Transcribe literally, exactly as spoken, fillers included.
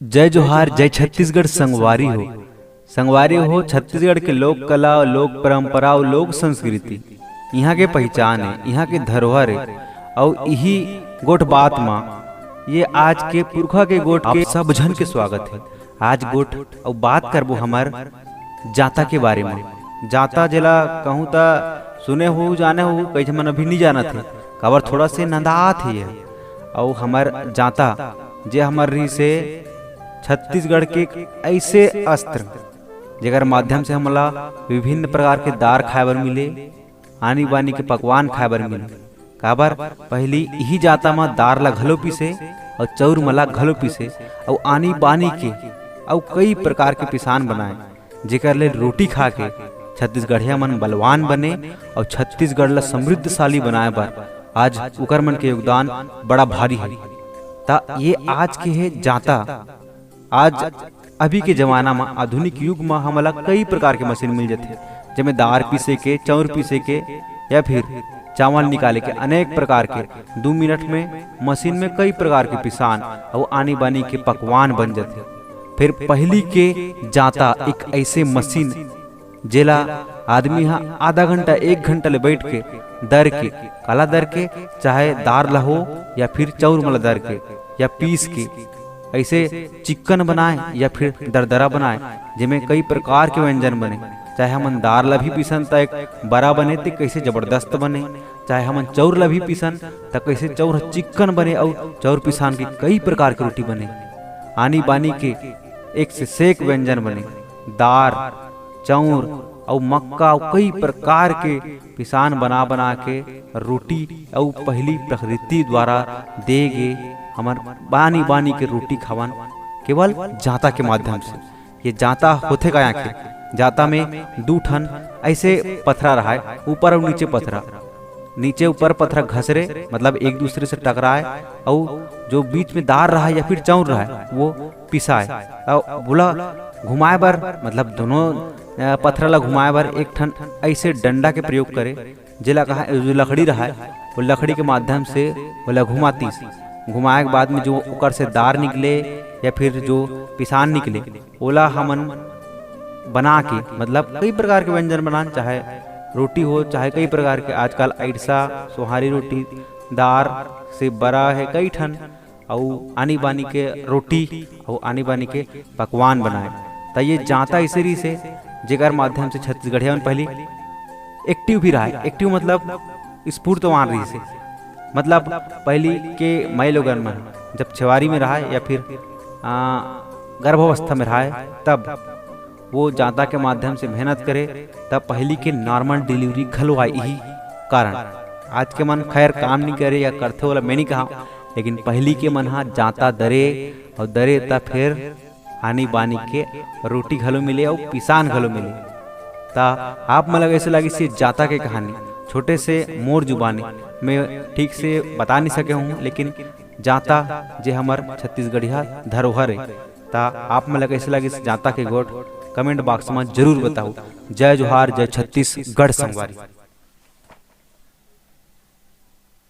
जय जोहार, जय छत्तीसगढ़ संगवारी हो। संगवारी हो, छत्तीसगढ़ के लोक कला, लोक परंपरा अउ लोक संस्कृति इहाँ के पहिचान हे, इहाँ के धरोहर हे। अउ इही गोठ बात म ये आज के पुरखा के गोठ के सब झन के स्वागत हे। आज गोठ अउ बात करबो हमर जांता के बारे म। जांता जेला कहूँ त सुने हो, जाने हो, कई झन मन अभी नइ जानत हे, काबर थोड़ा से नंदात हे ये। अउ हमर जांता जे हमर रिहिस हे छत्तीसगढ़ के एक ऐसे अस्त्र, जेकर माध्यम से हमला विभिन्न प्रकार के दार खाए बर मिले, आनी बानी के पकवान खाए बर मिले। काबर पहिली इही जांता म दार ला घलो पीसे अउ चौर मला घलो पीसे अउ आनी बानी के अउ कई प्रकार के पिसान बनाए, जेकर ले रोटी खा के छत्तीसगढ़िया मन बलवान बने अउ छत्तीसगढ़ ला समृद्धशाली बनाए बर आज उकर मन के योगदान बड़ा भारी हे। त ये आज के हे जांता। आज अभी के जमाना म, आधुनिक युग म हमला कई प्रकार के मशीन मिल जथे, जेमे दार पीसे के, चौर पीसे के या फिर चावल निकाले के अनेक प्रकार के। दू मिनट में मशीन में कई प्रकार के पिसान अउ आनी बानी के पकवान बन जथे। फिर पहिली के जांता एक ऐसे मशीन, जेला आदमी ह आधा घंटा, एक घंटा ले बैठ के दर के, काला दर के, चाहे दार ला हो या फिर चौर मला दर के या पीस के, ऐसे चिक्कन बनाए या फिर दरदरा बनाए, जेमे कई प्रकार के व्यंजन बने। चाहे हमन दार ला भी पीसन त एक बरा बने, ते कैसे जबरदस्त बने, चाहे हमन चौर ला भी पीसन त कैसे चौर ह चिक्कन बने अउ चौर पिसान के कई प्रकार के रोटी बने। आनी बानी के एक से सेक व्यंजन बने, दार, चौर अउ मक्का अउ कई प्रकार के पिसान बना बना के रोटी अउ पहिली प्रकृति द्वारा दे गे हमर बानी बानी के रोटी खावन केवल जांता के माध्यम से। ये जांता होथे का आखिर? जांता में दू ठन ऐसे पथरा रहाय, ऊपर अउ नीचे पथरा। नीचे ऊपर पथरा घसरे, मतलब एक दूसरे से टकराए, अउ जो बीच में दार रहाय या फिर चौर रहाय, वो पिसाए। अउ बोला घुमाए बर, मतलब दोनों, अ, पथरा ला घुमाए बर एक ठन ऐसे डंडा के प्रयोग करे, जेला कहा, जो लकड़ी रहाय, वो लकड़ी के माध्यम से ओला घुमातीस। घुमाए के बाद में जो ओकर से दार निकले या फिर जो पिसान निकले, ओला हमन बना के, मतलब कई प्रकार के व्यंजन बनान, चाहे रोटी हो, चाहे कई प्रकार के, आजकल अइरसा, सोहारी रोटी, दार से बरा हे कई ठन, अउ आनी बानी के रोटी अउ आनी बानी के पकवान बनाए। त ये जांता ऐसे रिहिस हे, जेकर माध्यम से छत्तीसगढ़िया मन पहिली एक्टिव भी रहाय। एक्टिव मतलब स्फूर्तवान रिहिस हे। मतलब पहिली के माई लोगन मन जब छेवारी में रहाय या फिर, आ, गर्भावस्था में रहाय, तब वो जांता के माध्यम से मेहनत करे, तब पहिली के नॉर्मल डिलीवरी घलो आय। इही कारण आज के मन खैर काम नइ करे या करथे, ओला मैं नइ कहा, लेकिन पहिली के मन ह जांता दरे अउ दरे त फिर आनी बानी के रोटी घलो मिले अउ पिसान घलो मिले। त आप मन ला कैसे लागिस ये जांता के कहानी? छोटे से मोर जुबानी में ठीक से बता नइ सके हूँ, लेकिन जांता जे हमर छत्तीसगढ़िया धरोहर हे, त आप मन ला कैसे लागिस जांता के गोठ, कमेंट बॉक्स में जरूर बताओ। जय जोहार, जय छत्तीसगढ़ संगवारी।